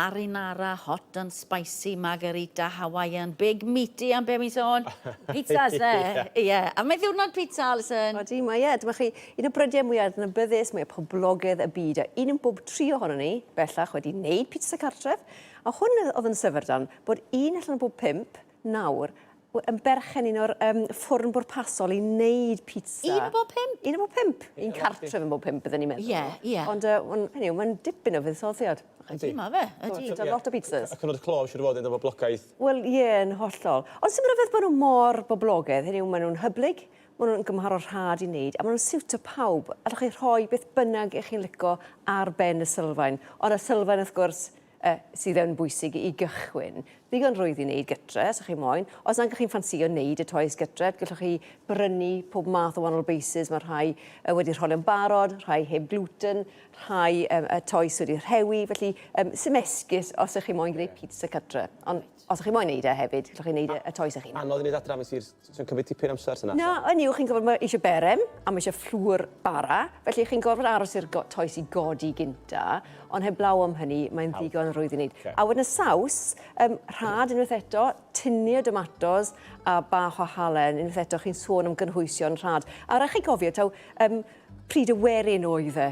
Marinara, hot and spicy, margarita, Hawaiian, big meaty am be mi'n sôn. Pizzas, ne? Ie. Yeah. A mae ddiwrnod pizza, Alison. Odi, mae e. Dyma chi un o brydiau mwyaf adnabyddus, mwyaf poblogaidd y byd. A un yn bob tri ohonon ni bellach wedi wneud pizza cartref. A hwn oedd yn syfrdan, bod un allan o bob pump nawr yn berchen un o'r um, ffwrn bwrpasol i wneud pizza. Un o bob pump? Un o bob pump. Un cartref yn bob pump, byddwn ni'n meddwl. Ie, ie. Ond, uh, on, hynny yw, mae'n dipyn o fuddsoddiad. Ydy, mae fe, ydy. Yeah. Lot o pizzas. Y cyfnod clo, siwr o fod, yn boblogaidd. Wel, ie, yeah, yn hollol. Ond sy'n rhyfedd bod nhw mor boblogaidd, hynny yw, maen nhw'n hyblyg, maen nhw'n gymharol rhad i wneud, a maen nhw'n siwtio pawb. Allwch chi rhoi beth bynnag ych chi'n lico ar ben y sylfaen. Ond y sylfaen, wrth gwrs, uh, sydd yn bwysig i gychwyn. Ddigon rwydd i wneud gytre, os ych chi moyn. Os nag ych chi'n ffansio wneud y toes gytre, gallwch chi brynu pob math o wahanol bases. Mae rhai uh, wedi rholio'n barod, rhai heb gluten, rhai um, y toes wedi rhewi. Felly, um, sy'n esgus os ych chi moyn gwneud pizza cytre. Ond os ych chi moyn wneud e hefyd, gallwch chi wneud y toes eich hun. Anodd i wneud adra, mae'n sir Sy'n cymryd tipyn amser sy'n Na, yn yw, chi'n gorfod, mae eisiau berem, a mae eisiau fflwr bara, felly chi'n gorfod aros i'r toes i godi gynta, ond heblaw am hynny, mae'n ddigon rwydd i wneud. Okay. A wedyn y saws, um, rhad unwaith eto, tynnu o domatos a bach o halen, unwaith eto chi'n sôn am gynhwysion rhad. A rhaid chi gofio, taw, um, pryd y werin oedd e,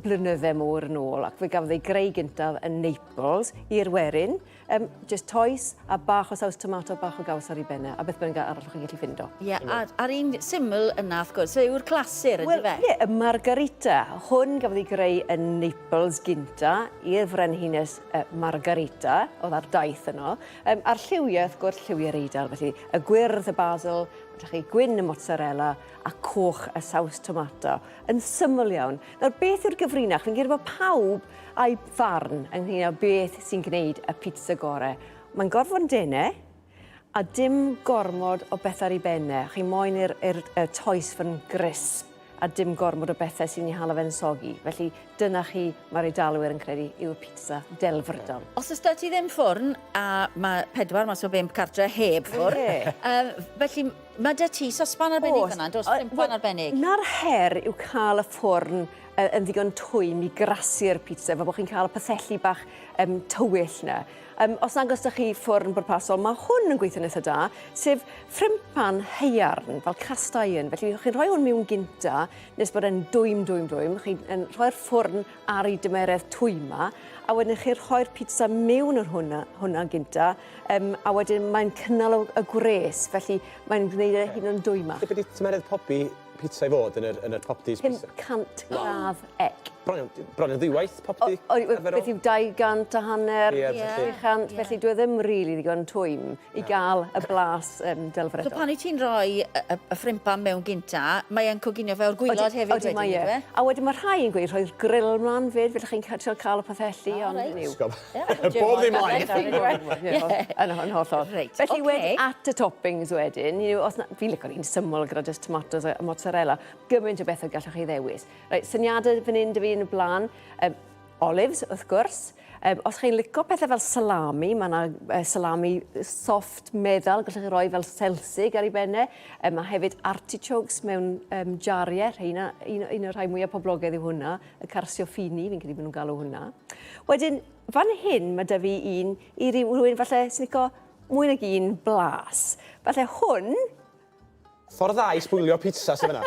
blynydde mor yn ôl ac fe gafodd ei greu gyntaf yn Naples i'r werin. Um, just toes a bach o saws tomato, bach o gaws ar ei benne, a beth bynnag arall chi'n gallu ffindo. Ie, yeah, a'r, ar un syml yna, wrth gwrs, yw'r clasur, ynddo fe? Wel, ie, yeah, y margarita. Hwn gafodd ei greu yn Naples gynta i'r frenhines uh, Margarita, oedd ar daith yno. Um, a'r lliwiau, wrth gwrs, lliwiau'r Eidal, felly y gwyrdd, y basil, chi gwyn y mozzarella a coch y saws tomato. Yn syml iawn. Nawr, beth yw'r gyfrinach? Fi'n credu bod pawb a'i farn ynglyn â beth sy'n gwneud y pizza gore. Mae'n gorfod yn dene, a dim gormod o bethau ar ei benne. Chi moyn i'r toes fod yn grisp a dim gormod o bethau sy'n ei hala fe'n soggy. Felly dyna chi, mae'r Eidalwyr yn credu, yw'r pizza delfrydol. Os oes 'da ti ddim ffwrn, a mae pedwar mas o bump cartre heb ffwrn, yeah. felly Mae 'da ti sosban arbennig fan'na, does? Ffrimpan arbennig. Na'r her yw cael y ffwrn yn ddigon twym i grasu'r pizza, fel bod chi'n cael y pothelli bach um, tywyll na. Um, os nag oes 'da chi ffwrn bwrpasol, mae hwn yn gweithio'n eitha da, sef ffrimpan haearn, fel cast iron. Felly chi'n rhoi hwn mewn gynta, nes bod e'n dwym, dwym, dwym. Chi'n rhoi'r ffwrn ar ei dymeredd twyma, a wedyn chi'n rhoi'r pizza mewn yr hwnna, hwnna gynta, Um, a wedyn mae'n cynnal y, y gwres, felly mae'n gwneud e hyn yn dwymach. Lle beth tymheredd pobi pizza i fod yn yr, yn yr popty? 500 gradd ec. Bron, bron yn ddiwaith popty arferol? Beth yw 200 a hanner, 300, felly dwi e ddim rili really ddigon twym i gael y blas um, delfrydol. So pan wyt ti'n rhoi y, y, y ffrimpan mewn gynta, mae e'n coginio fe o'r gwylod hefyd wedyn, mae e. A wedyn mae rhai yn gweud rhoi'r grill mlaen fyd, felly chi'n cael, cael y pothelli, oh, ond right. Bob ddim mlaen. Yn yn hollol. Reit, Felly ocê. wedyn at y toppings wedyn, you know, os na, fi'n licio'r un syml gyda just tomatoes a mozzarella, gymaint o bethau gallwch chi ddewis. Reit, syniadau fan hyn 'da fi yn y blaen, um, olives wrth gwrs. Um, os chi'n licio pethau fel salami, mae yna uh, salami soft meddal, gallwch chi roi fel selsig ar ei benne. Um, mae hefyd artichokes mewn um, jariau, rheina, un, un o'r rhai mwyaf poblogaidd yw hwnna. Y carsiofini, fi'n credu bod nhw'n galw hwnna. Wedyn, fan hyn mae da fi un i rywun falle sy'n licio mwy nag un blas. Falle hwn... Ffordd dda i sbwylio pizza sydd fyna.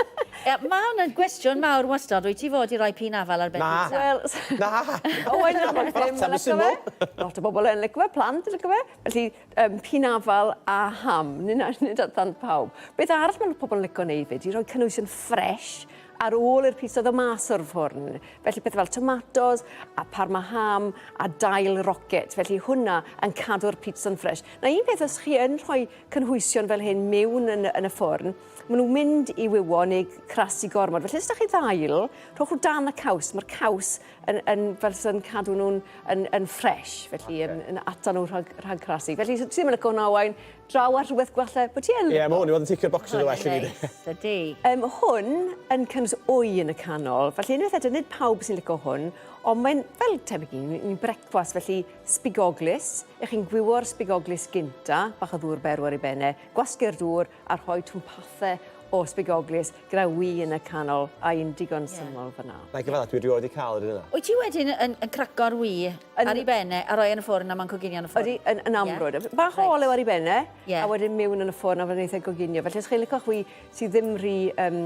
Ie, mae hwn yn gwestiwn mawr wastad. Wyt ti fod i roi pin afal ar ben pizza? Wel... Na! Owain yn amlwg ddim yn licio fe. Lot o bobl yn licio fe, plant yn licio fe. Felly, um, pin afal a ham, nid, nid at ddant pawb. Beth arall mae pobl yn licio wneud fyd, i roi cynhwysion ffresh ar ôl i'r pizza ddod mas o'r ffwrn. Felly pethau fel tomatos a parma ham a dail rocket. Felly hwnna yn cadw'r pizza'n ffres. Na un peth, os chi yn rhoi cynhwysion fel hyn mewn yn, yn y ffwrn, maen nhw'n mynd i wywo neu crasu gormod. Felly os ydych chi ddail, rhowch nhw dan y caws. Mae'r caws yn, yn, fel sy'n cadw nhw'n yn, yn ffres, felly okay. yn, yn atal nhw rhag, rhag crasu. Felly, ti ddim yn licio hwnna, Owain, draw ar rhywbeth gwalle, bod ti yn Ie, mae hwn i fod yn ticio'r bocsys o well i fi. Neis, ydy. Um, hwn yn cynnwys wy yn y canol, felly unwaith eto, nid pawb sy'n licio hwn, ond mae'n fel tebyg i ni brecwas, felly sbigoglys, ych chi'n gwywo'r sbigoglys gynta, bach o ddŵr berw ar ei benne, gwasgu'r dŵr a rhoi twmpathau o sbigoglys gyda wy yn y canol a un digon syml fyna. Na i gyfadda, dwi rioed 'di cael yr un yna. Wyt ti wedyn yn, yn craco'r wy ar ei ben e a rhoi yn y ffwrn a mae'n coginio yn y ffwrn? Ydy, yn, yn amrwd. Yeah. Bach o olew ar ei ben e, yeah. a wedyn mewn yn y ffwrn a fe'n eitha goginio. Felly os chi'n licio'ch wy sydd ddim rhy, um,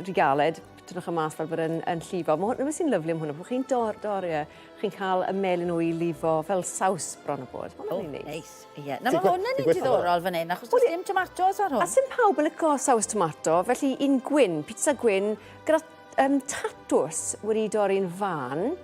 rhy galed, tynnwch y mas fel bod yn, yn llifo. Mae hwn, sy'n lyfli am hwnna, bod chi'n dor, dorri e, chi'n cael y melyn wy lifo fel saws bron o bod. Mae hwnna'n oh, neis. Ie. Na, mae hwn yn un diddorol fan hyn, achos does dim tomatos ar hwn. A sy'n pawb yn licio saws tomato, felly un gwyn, pizza gwyn, gyda um, tatws wedi dorri'n fan,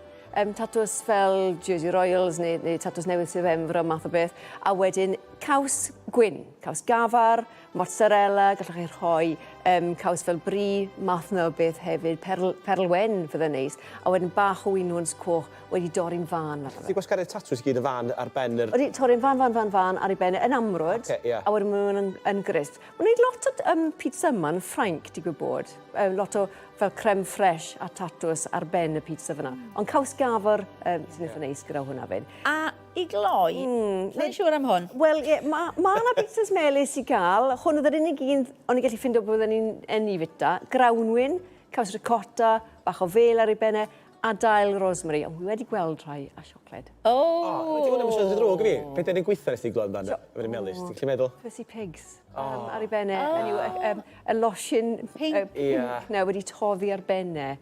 um, tatws fel Jersey Royals neu, neu tatws newydd Sir Benfro, math o beth, a wedyn caws gwyn, caws gafar, mozzarella, gallwch chi rhoi um, caws fel brie, math yna o beth hefyd, perl, perl wen fydde'n neis, a wedyn bach o winwns coch wedi dorri'n fan. Ti'n gwasgaru'r tatws i gyd yn fan ar ben yr... Wedi torri'n fan, fan, fan, fan ar ei ben yn amrwd, okay, yeah. a wedyn maen nhw'n yn, yn grisp. Mae'n gwneud lot o um, pizza yma yn Ffrainc, digwydd bod. Um, lot o fel creme fraiche a tatws ar ben y pizza fyna. Mm. Ond caws gafr um, sy'n eitha neis gyda hwnna fyd. A i gloi, mm, Sa'n siŵr am hwn? Wel, ie, mae ma yna pizzas melys i gael. Hwn oedd yr unig un o'n i'n gallu ffindo bod ni'n yn ei fita. Grawnwyn, caws ricotta, bach o fel ar ei benne, a dail rosemary. Ond wi wedi gweld rhai a siocled. O! O, wedi hwnna yn ddrwg i fi. Be dyn ni'n gweithio nes ti glywed amdano? Efo'r melys, ti'n gallu meddwl? Percy Pigs. Um, ar ei benne. Oh. Um, y losin pink, pink yeah. na wedi toddi ar benne.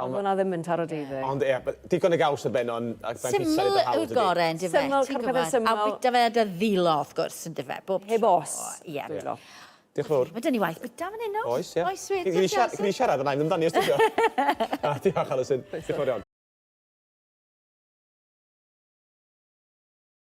Ond hwnna ddim yn taro deuddeg. Ond ie, digon o gaws ar ben o'n ar ben pizza Syml yw'r gorau, yn dyfe? Syml, carpet syml. A bita fe dy ddilo, wrth gwrs, yn dyfe? Bob Heb os. Ie. Dwylo. Diolch yn fawr. Mae dyn ni waith bita fan hyn, oes? Oes, ie. Oes, wir. Gyn i siarad yna, i'm amdani os ti'n Diolch, Alison. Diolch yn fawr iawn.